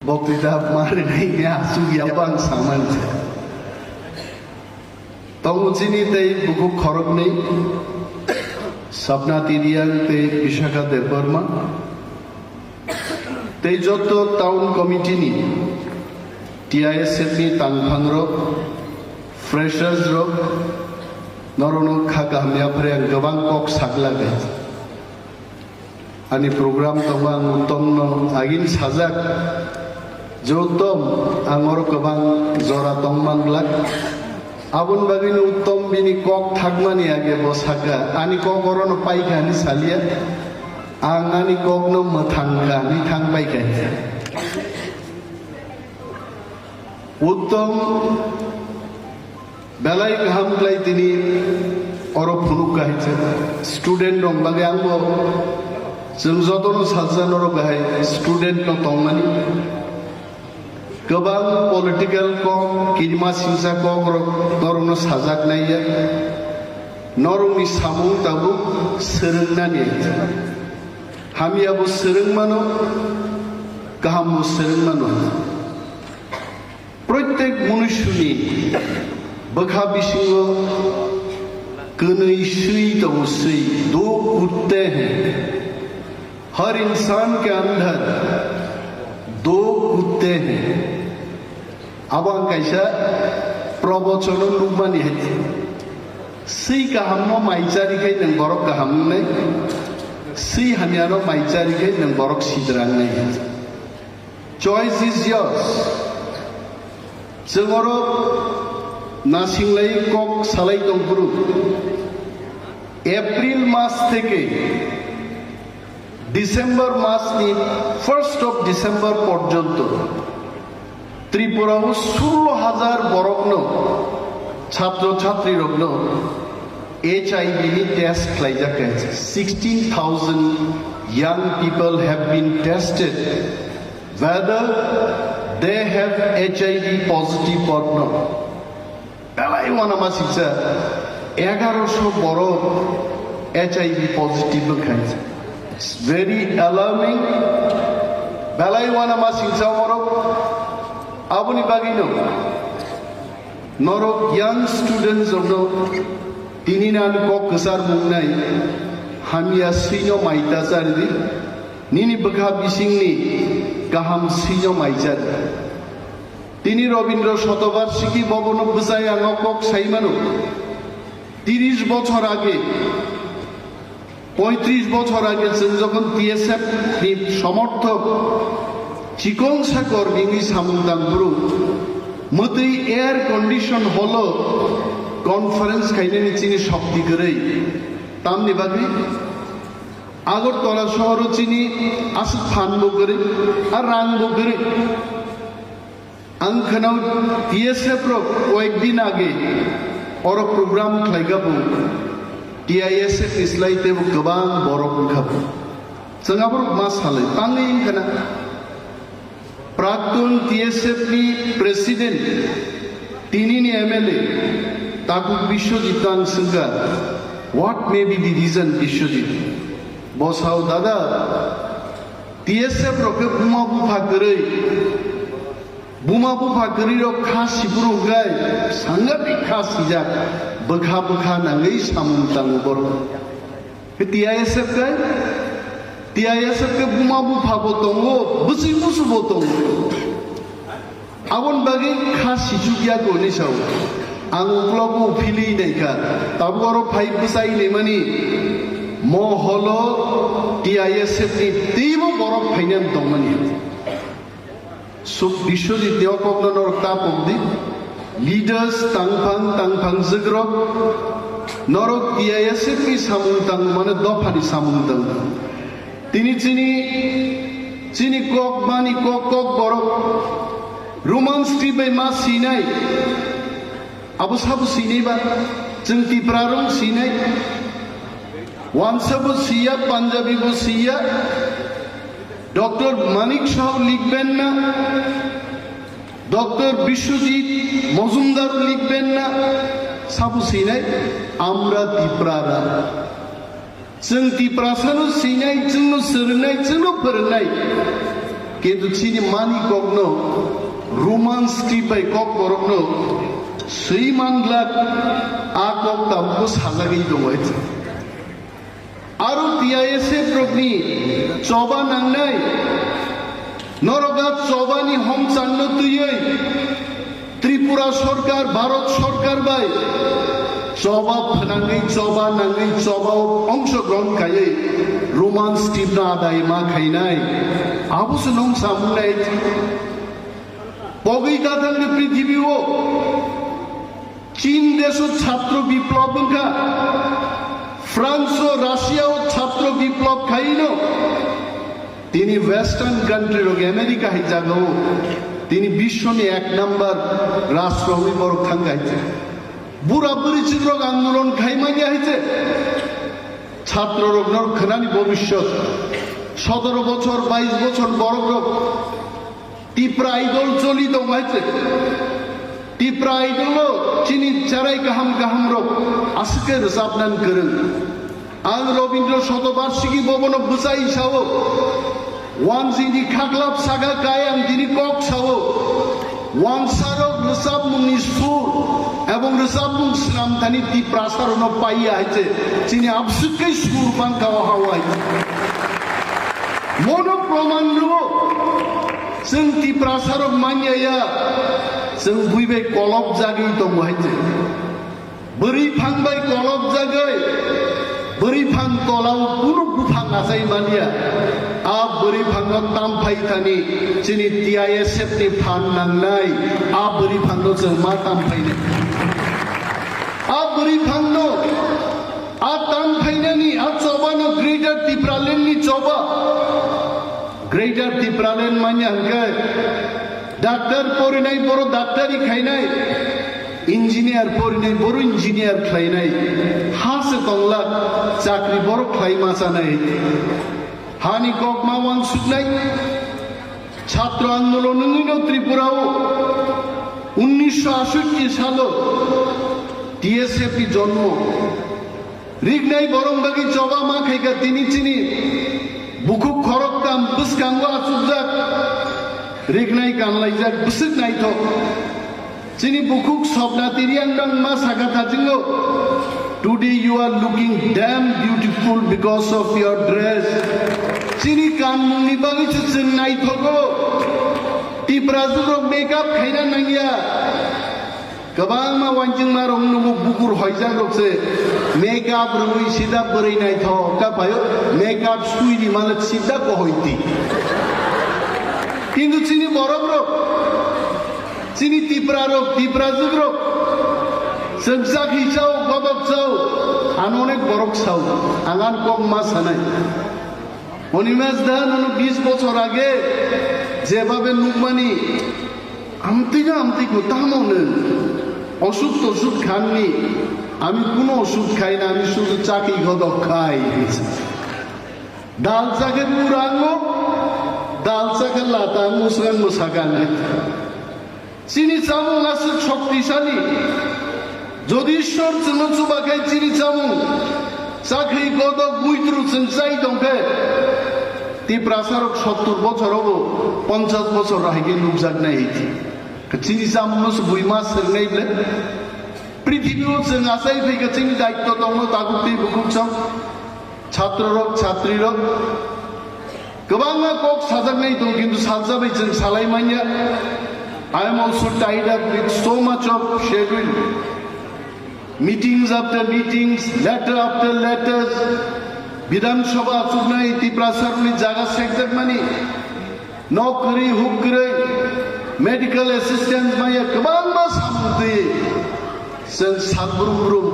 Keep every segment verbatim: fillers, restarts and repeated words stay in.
Boktwita ma rwnai ni aswk ya bang samani. Tongo chini tei bukhuk khoroknwi, Sapna Tiriang tei Vishaka Debbarma, tei joto town committee ni, T I S F ni tangphangrok, freshers rok, norokno kha kaham yapharwi ang kwbang kok saklagwi. Ani program tongo, ang Uttomno agini sajak je, Uttom, ang oro kwbang jora tongman glak. Aboni bagwino Uttom bini kok thakmani age bo sakha, ani kok orono paikha hinwi salia, ang ani kokno mwthangkha hinwi thang paikha. Uttom belai kaham khlai tini oro phunuk kahai se. Student rok bagwi ang bo chwng jotono sajak norok bahai student no tongmani. Kwbang political kok, kirima singsa kok rok norokno sajak naiya. Norokni samung tabuk swrwngnani. Hamya bo swrwng mano, kaham bo swrwng mano. Protek munusyoni bwkha bisingo kwnwi swi tongo swi, dukh kutte hain. Har insan ke andar dukh kutte hain. Abo ang kaisa probochono nukmani hai. Swi kahamno maichari khai nwng borok kaham wngnai, swi hamyano maichari khai nwng borok sidra wngnai. Choice is yours. Chwng oro nasinglai kok salai tong phuru April mas theke December mas ni first of December porjonto Tripura o sullo hajar borokno, chhatro chhatri rokno H I V ni test khlaijak kha. Sixteen thousand young people have been tested whether they have H I V positive or not. Belai uanama singcha egaroso borok H I V positive wngkha. It's very alarming. Belai uanama singcha borok. Aboni bagwino norok young students rokno tini nan kok kwchar mungnai hamya swino maita chardi. Nini bwkha bisingni kaham swino maichar. Tini Robindra Shatabarshiki bobono bwchai ang o kok sai mano. Tiris bochor age, poitris bochor age chwng jokhon T S F ni somorthok chikon sa kormi wngwi samung tang bwrwi mwtwi air condition holo conference khainani chini shokti kwrwi. Tamni bagwi Agartala sohoro chini aswk phan bo kwrwi, a rang bo kwrwi. Ang khwnao T S F rok koyek din age oro program khlaikha bo, T I S F ni slai teibo kwbang borok wngkha bo. Chwng aborok ma salai tangwi wngkha na. Praktun T S F ni president, tinini M L A, Takhuk Biswajit ang swngkha, "What may be the reason, Biswajit?" Bo sao, "Dada, T S F rok khe buma bupha kwrwi, buma bupha kwrwi rok kha sipuru hwnkhe sangatik kha sijak, bwkha bwkha nangwi samung tango borok." Khe T I S F khe, T I S F khe buma bupha bo tongo, bwswi busu bo tongo. Aboni bagwi kha sichukya koni sao. Ang uklogo philwi naikha. Tabuk oro phai bwsai naimani moholo T I S F ni teibo borok phainani tongmani. Suk Biswajit ni o kokno norok ta pokdi. Leaders tangphang tangphang jwkrok norok T I S F ni samung tang mane dopha ni samung tang. Tini chini chini kok mani kok kok borok Roman script bai ma sinai. Abo sabo sinai ba, chwng Tipra rok sinai. Wansa bo siya, Punjabi bo siya. Doctor Manik Saha likben na, Doctor Biswajit Majumdar likben na, sabo sinai, আমরা তিপ্রারা। Chwng Tiprasano sinai, chwngno swrwngnai, chwngno phwrwngnai. Kintu chini mani kokno Roman script bai kok borokno swi manglak, a kok tabukbo sajagwi tongo hai. Aro T I S F rokni choba nangnai, norok a chobani homchangno twiwi Tripura sorkar, Bharat sorkar bai choba phnangwi, choba nangwi, choba o ongshogrohon khaiwi Roman script no adai ma khainai. Abo se nong samung nai. Pogwi da thangni prithibi o Chin desh o chhatro biplob wngkha, France o, Russia o chhatro biplob khaino. Tini Western country rok, America hai jaga o, tini biswoni ek number rashtra wngwi borok thang hai se. Bura bwrwi chwng rok andolon khai manya hai se. Chhatro rok no khwnani bobishyot, sotoro bochor, bais bochor borok rok Tipra Idol choli tongo hai se. Tipra Idol o chini cherai kaham kaham rok aswk khe rwchapnani kwrwng. Ang Robindra Shatobarshiki Bhavan o bwchai sao, wansingni khaklap saka kai ang tini kok sao, wansarok rwchapmungni sur ebong rwchapmung swnam thani Tiprasa rokno paiya hai se, chini abswk khe sur pangka o hao hai se. Mono proman rwo, chwng Tiprasa rok manya ya, chwng bui bai kolop jagwi tongo hai se. Bwrwi phang bai kolok jagwi, bwrwi phang tola o kunu buphang achai manya. A bwrwi phang no tam phai thani chini T I S F ni phan nangnai, a bwrwi phang no chwng ma tam phainai. A bwrwi phang no, a tam phainani, a choba no Greater Tipraland ni choba. Greater Tipraland manya hwnkhe, doctor porinai boro doctari khainai, engineer porinai boro engineer khlainai, ha se tonglak, chakri boro khlai ma chanai. Hani kok ma wansuknai, chhatro andolon wngwino Tripura o unnisho ashoti salo T S F ni jonmo. Rignai borok bagwi choba ma khaikha tini chini bukhuk khoroktham bwskango achukjak, rignai kanlaijak bwswk naithok. Chini bukhuk Swapna Tiriang bangma sakha thajingo, "Today you are looking damn beautiful because of your dress." Chini kanmungni bagwi se chwng naithogo. Tiprajwk rok makeup khaina nangya. Kwbangma wansingma rok nugo bukur hoijak rok se makeup rwui sida bwrwi naithok ta phaio, makeup sui di male sida kohoiti. Kintu chini borok rok, chini Tipra rok, Tiprajwk rok, chwng chakhi chao, godok chao, ano onek borok sao, ang ani kok ma sanai. Animesh da, nono bish bochor age jebabe nukmani, amtwino amtwino tamo nwng osuk tosuk khanni, ami kuno osuk khai na, ami sudu chakhi godok khai. Dal chakhe pura ango, dal chakhe lata ango, swkang mwsakang. Chini chamung aswk shoktisali. Jodi Ishwar chwngno chubakhai chini chamung, chakri godok muitru chwng chai tongkhe, Tiprasarok sottur bochorobo ponchash bochor haikhe nukjaknai. Chini chamungno se buima swngnai ble. Prithibio chwng achai phaikha, chini daitto tongo tabuk tei bukhuk chwng. Chhatro rok, chhatri rok, kwbangma kok sajaknai tong, kintu salsa bai chwng salai manya. I am also tied up with so much of schedule. Meetings after meetings, letter after letters. Bidhan Sabha achuknai, Tiprasarokni jaga sekjakmani. Nokri, hukri, medical assistance maya kwbangma samung twi chwng salbrum brum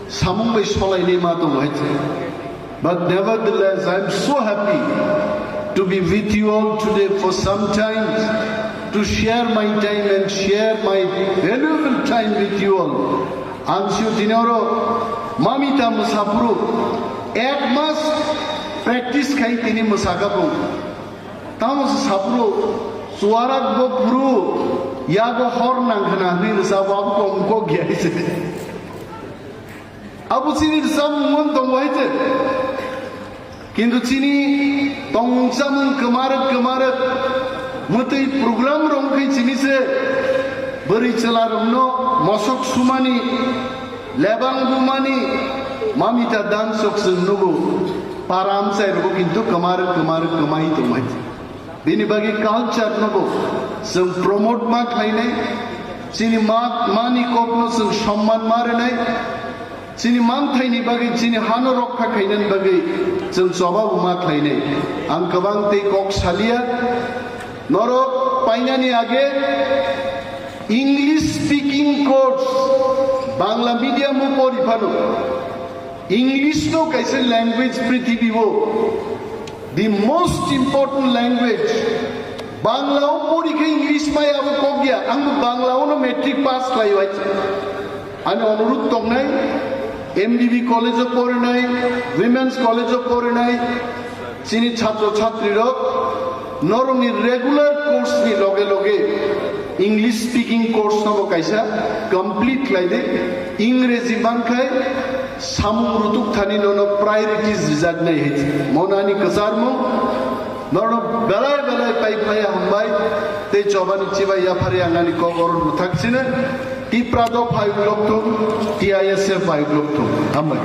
samung bai solainai ma tongo hai se. But nevertheless, I am so happy to be with you all today for some time, to share my time and share my valuable time with you all. Ang sio tini oro mamita mwsaphuru ek mas practice khai tini mwsakha bung. Tamo se saphuru, chuarak bo phuru, yago hor nang khna hwnwi rwchabo, abo kok kok ya hai se. Abo chini rwchapmung tongo hai se. Kintu chini tongchamung kwmarwk kwmarwk mwtwi program rok khe chini se bwrwi chwla rokno mosok sumani, lebang bumani, mamita dan sok chwng nugo. Para amchai rogo kintu kwmarwk kwmarwk kwmai tongmai. Bini bagwi culture nogo chwng promote ma khlainai, chini ma, mani kokno chwng somman ma rwnai, chini manthaini bagwi, chini hano rokha khainani bagwi chwng chobabo ma khlainai. Ang kwbang tei kok saliya, norok painani age English speaking course, Bangla medium o pori phano. English no kaisa language prithibi o the most important language. Bangla o pori khe English mai abo kok ya. Ang bo Bangla o no matric pass khlai wai. Ani onurudh tongnai, M B B college o porinai, Women's College o porinai, chini chhatro chhatri rok norokni regular course ni loge loge English speaking course no bo kaisa complete khlai di. Ingreji mankhai samung rutuk thani nono priorities rijak nai hai. Monani kwcharmung nono belai belai pai phai hambai tei chobani chibai yaphari ang ani kok oro mwthak sino. Tipra do phai uklok thung, T I S F phai uklok thung. Hambai.